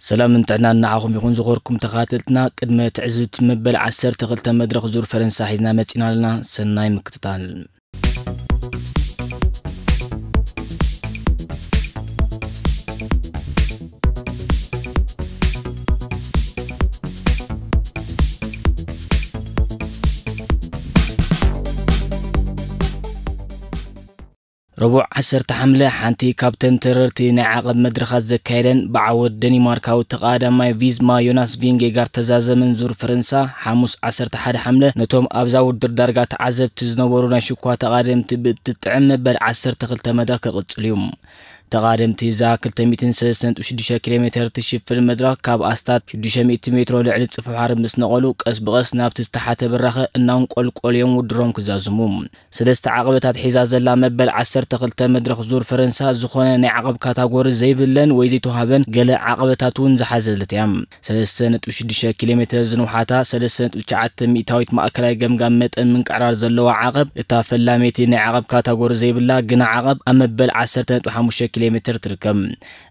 ሰላምን ጥዕናን ንዓኹም ይኹን ዝኸበርኩም ተኸታተልትና። ቅድመ ትዕዝብቲ መበል ዓሰርተ ክልተ መድረኽ ዙር ፈረንሳ ሒዝና መጺና ኣለና። ሰናይ ምክትታል። ረቡዕ ዓሰርተ ሓምለ ሓንቲ ካብተን ተረርቲ ናይ ዓቐብ መድረኻት ዘካየደን ብዓወት ደኒማርካዊ ተቓዳማይ ቪዝማ ዮናስ ቪንጌጋር ተዛዘመን ዙር ፈረንሳ ሓሙስ ዓሰርተ ሓደ ሓምለ ነቶም ኣብዛ ውድድር ዳርጋ ተዓዘብቲ ዝነበሩ ናይ ሽኳ ተቓደምቲ ብእትጥዕም መበል ዓሰርተ ክልተ መድረኽ ክቕጽል እዩ። ተቓደምቲ እዛ ክልተ ሚእትን ሰለስተ ነጥቢ ሽዱሽተ ኪሎ ሜትር ትሽፍን መድረኽ ካብ ኣስታት ሽዱሽተ ሚእቲ ሜትሮ ልዕሊ ጽፍሕ ዓረብ ምስ ነቐሉ ቀስ ብቐስ ናብቲ ዝተሓተ ብራኸ እናንቆልቆሉ እዮም ውድሮም ክዛዝሙ። ሰለስተ ዓቐበታት ሒዛ ዘላ መበል ዓሰርተ ክልተ መድረኽ ዙር ፈረንሳ ዝኾነ ናይ ዓቐብ ካታጎሪ ዘይብለን ወይ ዘይተዋህበን ገለ ዓቐበታት እውን ዝሓዘለት እያ። ሰለስተ ነጥቢ ሽዱሽተ ኪሎ ሜትር ዝንውሓታ ሰለስተ ነጥቢ ትሽዓተ ሚእታዊት ማእከላይ ገምጋም መጠን ምንቅዕራር ዘለዋ ዓቐብ እታ ፈላመይቲ ናይ ዓቐብ ካታጎሪ ዘይብላ ግና ዓቐብ ኣብ መበል ዓሰርተ ነጥቢ ሓሙሽተ ኪሎ ሜትር ትርከብ።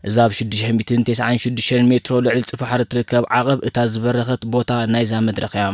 እዛ ኣብ ሽዱሽተ ሚእትን ተስዓን ሽዱሽተን ሜትሮ ልዕሊ ጽፍሕ ዓረብ ትርከብ ዓቐብ እታ ዝበረኸት ቦታ ናይዛ መድረኽ እያ።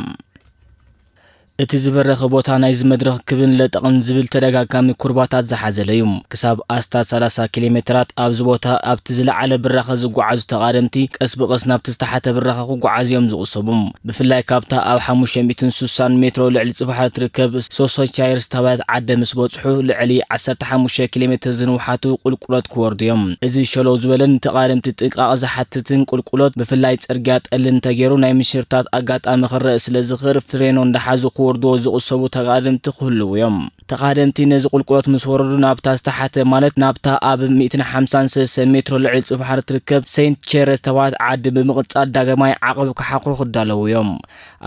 እቲ ዝበረኸ ቦታ ናይዚ መድረኽ ክብን ለጠቕን ዝብል ተደጋጋሚ ኩርባታት ዝሓዘለ እዩ። ክሳብ ኣስታት ሰላሳ ኪሎ ሜትራት ኣብዚ ቦታ ኣብቲ ዝለዓለ ብራኸ ዝጓዓዙ ተቓደምቲ ቀስ ብቐስ ናብቲ ዝተሓተ ብራኸ ክጓዓዙ እዮም ዝቕሰቡ። ብፍላይ ካብታ ኣብ ሓሙሽተ ሚእትን ስሳን ሜትሮ ልዕሊ ጽፍሕ ዓረብ ትርከብ ሶሶቻየር ዝተባህለት ዓዲ ምስ በጽሑ ልዕሊ ዓሰርተ ሓሙሽተ ኪሎ ሜትር ዝንውሓቱ ቁልቁለት ክወርዱ እዮም። እዚ ሸለው ዝበለን ንተቓደምቲ ጥንቃቐ ዝሓትትን ቁልቁለት ብፍላይ ጽርግያ ጠሊ እንተገይሩ ናይ ምሽርታት ኣጋጣሚ ክረአ ስለ ዝኽእል ፍሬኖ እንዳሓዙ ክወርድዎ ዝቕሰቡ ተቓደምቲ ክህልዉ እዮም። ተቓደምቲ ነዚ ቁልቁለት ምስ ወረዱ ናብታ ዝተሓተ ማለት ናብታ ኣብ ሚእትን ሓምሳን ሰለስተ ሜትሮ ልዕሊ ጽፍሕ ዓረብ ትርከብ ሴንት ቸረ ዝተባህለት ዓዲ ብምቕጻል ዳግማይ ዓቐብ ክሓኽሩ ክዳለዉ እዮም።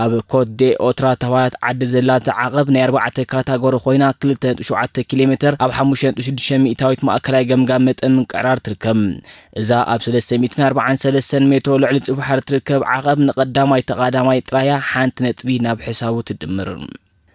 ኣብ ኮት ዴ ኦትራ ተባህለት ዓዲ ዘላ እታ ዓቐብ ናይ ኣርባዕተ ካታጎሪ ኮይና ክልተ ነጥቢ ሸውዓተ ኪሎ ሜትር ኣብ ሓሙሽተ ነጥቢ ሽዱሽተ ሚእታዊት ማእከላይ ገምጋም መጠን ምንቅዕራር ትርከብ። እዛ ኣብ ሰለስተ ሚእትን ኣርባዓን ሰለስተን ሜትሮ ልዕሊ ጽፍሕ ዓረብ ትርከብ ዓቐብ ንቐዳማይ ተቓዳማይ ጥራያ ሓንቲ ነጥቢ ናብ ሕሳቡ ትድምር።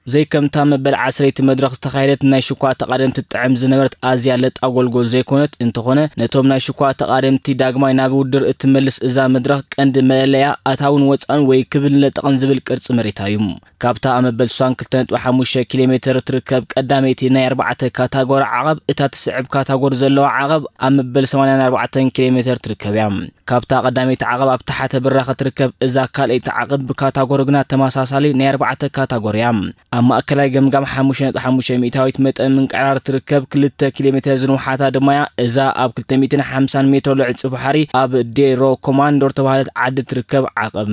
ዘይከምታ መበል ዓሰርተ መድረኽ ዝተኻየደት ናይ ሽኳ ተቓደምቲ ትጥዕም ዝነበረት ኣዝያ ለጥ ኣጎልጎል ዘይኮነት እንተኾነ ነቶም ናይ ሽኳ ተቓደምቲ ዳግማይ ናብ ውድድር እትመልስ እዛ መድረኽ ቀንዲ መለለያ ኣታውን ወጻእን ወይ ክብን ለጠቕን ዝብል ቅርጺ መሬታ እዩ። ካብታ ኣብ መበል ስሳን ክልተ ነጥቢ ሓሙሽተ ኪሎ ሜትር ትርከብ ቀዳመይቲ ናይ ኣርባዕተ ካታጎሪ ዓቐብ እታ ትስዕብ ካታጎሪ ዘለዋ ዓቐብ ኣብ መበል ሰማንያን ኣርባዕተን ኪሎ ሜትር ትርከብ እያ። ካብታ ቀዳመይቲ ዓቐብ ኣብ ታሕተ ብራኸ ትርከብ እዛ ካልኣይቲ ዓቐብ ብካታጎሪ ግና ተመሳሳሊ ናይ ኣርባዕተ ካታጎሪ እያ። ኣብ ማእከላይ ገምጋም ሓሙሽተ ነጥቢ ሓሙሽተ ሚእታዊት መጠን ምንቅዕራር ትርከብ ክልተ ኪሎ ሜትር ዝንውሓታ ድማ እያ። እዛ ኣብ ክልተ ሚእትን ሓምሳን ሜትሮ ልዕሊ ጽፍሕ ዓረብ ኣብ ዴሮ ኮማንዶር ተባህለት ዓዲ ትርከብ ዓቐብ።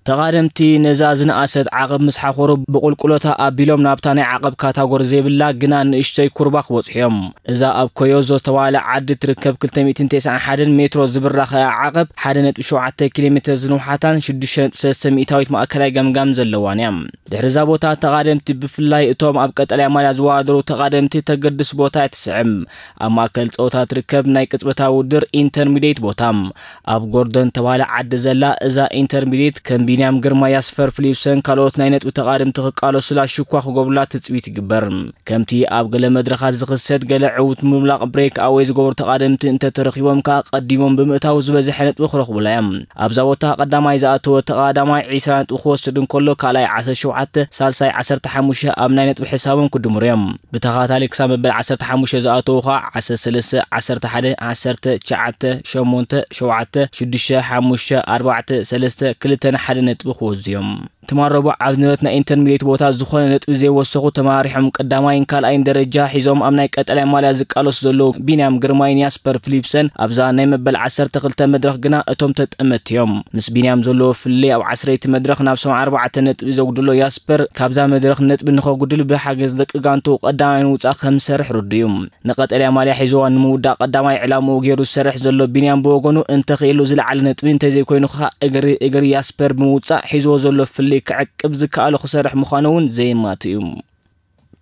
ተቓደምቲ ነዛ ዝነኣሰት ዓቐብ ምስ ሓኾሩ ብቁልቁለታ ኣቢሎም ናብታ ናይ ዓቐብ ካታጎሪ ዘይብላ ግና ንእሽተይ ኩርባ ክበጽሑ እዮም። እዛ ኣብ ኮዮዞ ዝተባህለ ዓዲ ትርከብ ክልተ ሚእትን ተስዓን ሓደን ሜትሮ ዝብራኸ ዓቐብ ሓደ ነጥቢ ሸውዓተ ኪሎ ሜትር ዝንውሓታን ሽዱሽተ ነጥቢ ሰለስተ ሚእታዊት ማእከላይ ገምጋም ዘለዋን እያ። ድሕሪ እዛ ቦታ ተቓደምቲ ብፍላይ እቶም ኣብ ቀጠልያ ማልያ ዝወዳደሩ ተቓደምቲ ተገድስ ቦታ እያ ትስዕብ። ኣብ ማእከል ጸወታ ትርከብ ናይ ቅጽበታዊ ውድድር ኢንተርሚዲየት ቦታ። ኣብ ጎርደን ተባህለ ዓዲ ዘላ እዛ ኢንተርሚዲየት ከም ቢንያም ግርማ፣ ያስፐር ፊሊፕሰን ካልኦት ናይ ነጥቢ ተቓደምቲ ክቃለሱላ ሽኳ ክገብሩላ ትጽቢት ይግበር። ከምቲ ኣብ ገለ መድረኻት ዝኽሰት ገለ ዕዉት ምምላቕ ብሬክ ኣወይ ዝገብሩ ተቓደምቲ እንተተረኺቦም ከኣ ቀዲሞም ብምእታው ዝበዝሐ ነጥቢ ክረኽቡላ እዮም። ኣብዛ ቦታ ቀዳማይ ዝኣተወ ተቓዳማይ ዒስራ ነጥቢ ክወስድ እንከሎ ካልኣይ ዓሰርተ ሸውዓተ፣ ሳልሳይ ዓሰርተ ሓሙሽተ ኣብ ናይ ነጥቢ ሕሳቦም ክድምሩ እዮም። ብተኸታታሊ ክሳብ መበል ዓሰርተ ሓሙሽተ ዝኣተዉ ኸኣ ዓሰርተ ሰለስተ፣ ዓሰርተ ሓደ፣ ዓሰርተ ትሽዓተ፣ ሸሞንተ፣ ሸውዓተ፣ ሽዱሽተ፣ ሓሙሽተ፣ ኣርባዕተ፣ ሰለስተ፣ ክልተን ሓደን ነጥቢ ክወስዱ እዮም። ትማል ረቡዕ ኣብ ዝነበረት ናይ ኢንተርሚዲየት ቦታ ዝኾነ ነጥቢ ዘይወሰኹ ተመራሪሖም ቀዳማይን ካልኣይን ደረጃ ሒዞም ኣብ ናይ ቀጠልያ ማልያ ዝቃለሱ ዘለዉ ቢንያም ግርማይን ያስፐር ፊሊፕሰን ኣብዛ ናይ መበል ዓሰርተ ክልተ መድረኽ ግና እቶም ተጠመትቲ እዮም። ምስ ቢንያም ዘለዎ ፍልልይ ኣብ ዓሰርተ መድረኽ ናብ ሰብዓ ኣርባዕተ ነጥቢ ዘጉድሎ ያስፐር ካብዛ መድረኽ ነጥቢ ንኸጉድል ብሓገዝ ደቂ ጋንቱ ቀዳማይ ንምውጻእ ከም ዝሰርሕ ርዱእ እዩ። ንቀጠልያ ማልያ ሒዝዋ ንምውዳእ ቀዳማይ ዕላምኡ ገይሩ ዝሰርሕ ዘሎ ቢንያም ብወገኑ እንተኽኢሉ ዝለዓለ ነጥቢ እንተዘይኮይኑ ኸኣ እግሪ እግሪ ያስፐር ብምውጻእ ሒዝዎ ዘሎ ፍልልይ ክዕቅብ ዝከኣሎ ክሰርሕ ምዃኑ እውን ዘየማትእ እዩ።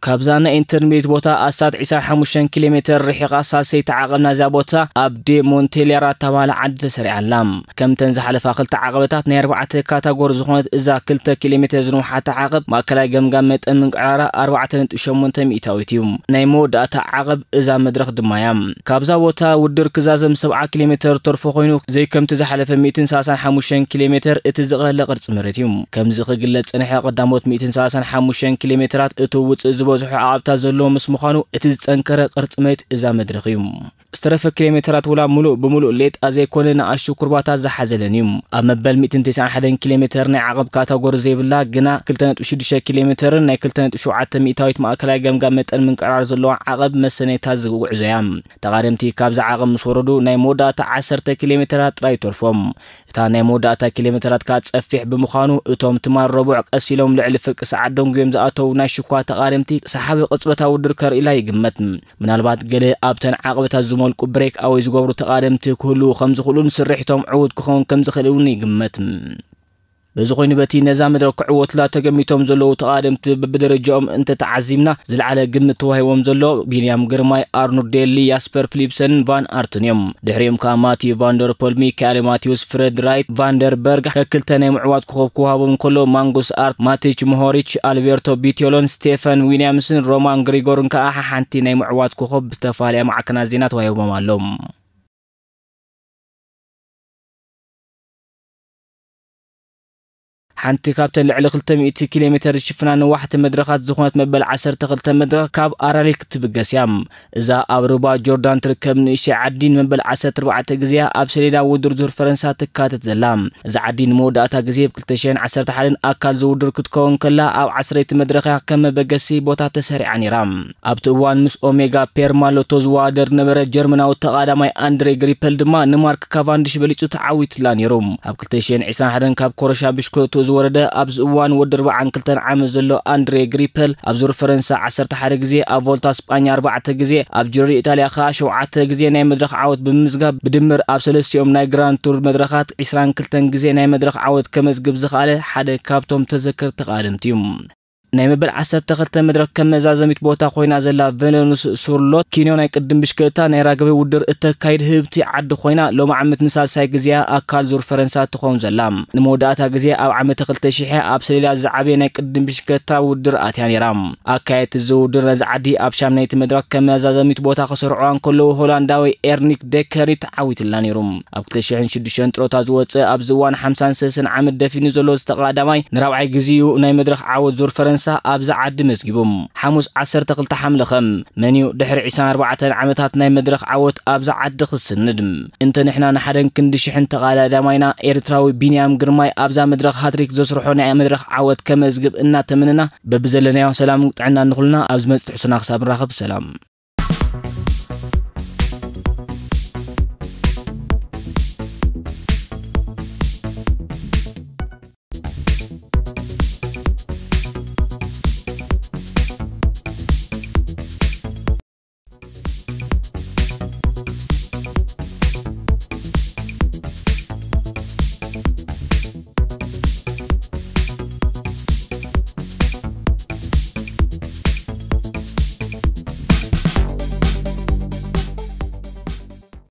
ካብዛ ናይ ኢንተርሚዲየት ቦታ ኣስታት ዕስራን ሓሙሽተን ኪሎ ሜተር ርሒቓ ሳልሰይቲ ዓቐብ ናይዛ ቦታ ኣብ ዴ ሞንቴሊያራ እተባህለ ዓዲ ተሰሪዓ ኣላ። ከምተን ዝሓለፋ ክልተ ዓቐበታት ናይ ኣርባዕተ ካታጎሪ ዝኾነት እዛ ክልተ ኪሎ ሜተር ዝንውሓታ ዓቐብ ማእከላይ ገምጋም መጠን ምንቅዕራራ ኣርባዕተ ነጥቢ ሸሞንተ ሚእታዊት እዩ። ናይ መወዳእታ ዓቐብ እዛ መድረኽ ድማ እያ። ካብዛ ቦታ ውድድር ክዛዘም ሰብዓ ኪሎ ሜተር ተርፎ ኮይኑ፣ ዘይከምቲ ዝሓለፈ ሚእትን ሰላሳን ሓሙሽተን ኪሎ ሜተር እቲ ዝቐለለ ቅርጺ መሬት እዩ። ከምዚ ክግለጽ ጸንሐ፣ ቀዳሞት ሚእትን ሰላሳን ሓሙሽተን ኪሎ ሜተራት እቲ ውጽእ ዝበዝሖ ዓቐብታት ዘለዎ ምስ ምዃኑ፣ እቲ ዝጸንከረ ቅርጺ መሬት እዛ መድረኽ እዩ። ዝተረፈ ኪሎ ሜተራት ውላ ምሉእ ብምሉእ ሌጣ ዘይኮነ ንኣሽቱ ኩርባታት ዝሓዘለን እዩ። ኣብ መበል ሚእትን ተስዓን ሓደን ኪሎ ሜተር ናይ ዓቐብ ካታጎሪ ዘይብላ ግና ክልተ ነጥቢ ሽዱሽተ ኪሎ ሜተርን ናይ ክልተ ነጥቢ ሸውዓተ ሚእታዊት ማእከላይ ገምጋም መጠን ምንቅራር ዘለዋ ዓቐብ መሰነይታ ዝጉዕዞ እያ። ተቓደምቲ ካብዛ ዓቐብ ምስ ወረዱ ናይ መወዳእታ ዓሰርተ ኪሎ ሜተራት ጥራይ ይተርፎም። እታ ናይ መወዳእታ ኪሎ ሜተራት ከኣ ጸፊሕ ብምዃኑ እቶም ትማል ረቡዕ ቀስ ኢሎም ልዕሊ ፍርቂ ሰዓት ደንጉዮም ዝኣተዉ ናይ ሽኳ ተቓደምቲ ሰሓቢ ቅጽበታዊ ውድድር ከርእዩላ ይግመት። ምናልባት ገለ ኣብተን ዓቐበታት ዝመልቁ ብሬክ ኣወይ ዝገብሩ ተቓደምቲ ክህልዉ ከም ዝኽእሉን ስርሒቶም ዕዉት ክኸውን ከም ዝኽእል እውን ይግመት። በዚ ኮይኑ በቲ ነዛ መድረኽ ክዕወቱላ ተገሚቶም ዘለዉ ተቓደምቲ በብደረጃኦም እንተተዓዚብና ዝለዓለ ግምት ተዋሂቦም ዘሎ ቢንያም ግርማይ፣ ኣርኑድ ዴሊ፣ ያስፐር ፊሊፕሰንን ቫን ኣርትን እዮም። ድሕሪኦም ከኣ ማቲዩ ቫንደርፖል፣ ሚካኤል ማቴዎስ፣ ፍረድ ራይት፣ ቫንደርበርግ ከክልተ ናይ ምዕዋት ኮኸብ ክወሃቦም እንከሎ ማንጉስ ኣርት፣ ማቲች ሞሆሪች፣ ኣልቤርቶ ቢቲዮሎን ስቴፈን ዊልያምስን ሮማን ግሪጎርን ከኣ ሓሓንቲ ናይ ምዕዋት ኮኸብ ብዝተፈላለያ ማዕከናት ዜና ተዋሂቦም ኣለዉ። ሓንቲ ካብተን ልዕሊ ክልተ ሚእቲ ኪሎ ሜተር ዝሽፍና ነዋሕቲ መድረኻት ዝኾነት መበል ዓሰርተ ክልተ መድረኽ ካብ ኣራሊክ ትብገስ እያ። እዛ ኣብ ሩባ ጆርዳን ትርከብ ንእሽተይ ዓዲ ንመበል ዓሰርተ ኣርባዕተ ግዜያ ኣብ ሰሌዳ ውድድር ዙር ፈረንሳ ትካተት ዘላ። እዛ ዓዲ ንመወዳእታ ግዜ ብ ክልተ ሽሕን ዓሰርተ ሓደን ኣካል ዝውድር ክትከውን ከላ ኣብ ዓሰርተይቲ መድረኽ እያ ከም መበገሲ ቦታ ተሰሪዓ ነይራ። ኣብቲ እዋን ምስ ኦሜጋ ፔርማሎቶ ዝወዳደር ነበረ ጀርመናዊ ተቓዳማይ ኣንድሬ ግሪፐል ድማ ንማርክ ካቫንዲሽ በሊጹ ተዓዊትላ ነይሩ። ኣብ ክልተ ሽሕን ዕስራን ሓደን ካብ ኮረሻ ብሽክለቱ ዝወረደ ኣብዚ እዋን ወዲ ኣርባዓን ክልተን ዓመት ዘሎ ኣንድሬ ግሪፐል ኣብ ዙር ፈረንሳ ዓሰርተ ሓደ ግዜ፣ ኣብ ቮልታ ስጳኛ ኣርባዕተ ግዜ፣ ኣብ ጂሮ ኢጣልያ ከኣ ሸውዓተ ግዜ ናይ መድረኽ ዓወት ብምምዝጋብ ብድምር ኣብ ሰለስቲኦም ናይ ግራንድ ቱር መድረኻት ዕስራን ክልተን ግዜ ናይ መድረኽ ዓወት ከመዝግብ ዝኸኣለ ሓደ ካብቶም ተዘከርቲ ተቓደምቲ እዩ። ናይ መበል ዓሰርተ ክልተ መድረኽ ከም መዛዘሚት ቦታ ኮይና ዘላ ቬሎኑስ ሱርሎት ኪኖ ናይ ቅድም ብሽክለታ ናይ ራግቢ ውድድር እተካይድ ህብቲ ዓዲ ኮይና ሎም ዓመት ንሳልሳይ ግዜያ ኣካል ዙር ፈረንሳ ትኸውን ዘላ። ንመወዳእታ ግዜ ኣብ ዓመተ ክልተ ሽሕ ኣብ ሰሌዳ ዝዓበየ ናይ ቅድም ብሽክለታ ውድድር ኣትያ ነይራ። ኣካየድቲ እዚ ውድድር ነዚ ዓዲ ኣብ ሻምናይቲ መድረኽ ከም መዛዘሚት ቦታ ክሰርዑዋ እንከለዉ ሆላንዳዊ ኤርኒክ ዴከሪ ተዓዊትላ ነይሩ። ኣብ ክልተ ሽሕን ሽዱሽተን ጥሮታ ዝወጸ ኣብዚ እዋን ሓምሳን ሰለስተን ዓመት ደፊኑ ዘሎ ዝተቐዳማይ ንራብዓይ ግዜኡ ናይ መድረኽ ዓወት ዙር ፈረንሳ ኣብዚ ዓዲ መዝጊቡ። ሓሙስ ዓሰርተ ክልተ ሓምለ ኸም መን እዩ ድሕሪ ዕስራን ኣርባዕተን ዓመታት ናይ መድረኽ ዓወት ኣብዛ ዓዲ ክስንድ? እንተ ንሕና ንሓደን ክንዲ ሽሕን ተቐዳዳማይና ኤርትራዊ ቢንያም ግርማይ ኣብዛ መድረኽ ሃትሪክ ዘስርሖ ናይ መድረኽ ዓወት ከመዝግብ እናተመነና በብዘለናዮ ሰላም ጥዕና ንኹልና ኣብ ዝመጽእ ትሕዝቶና ክሳብ ንራኸብ ሰላም።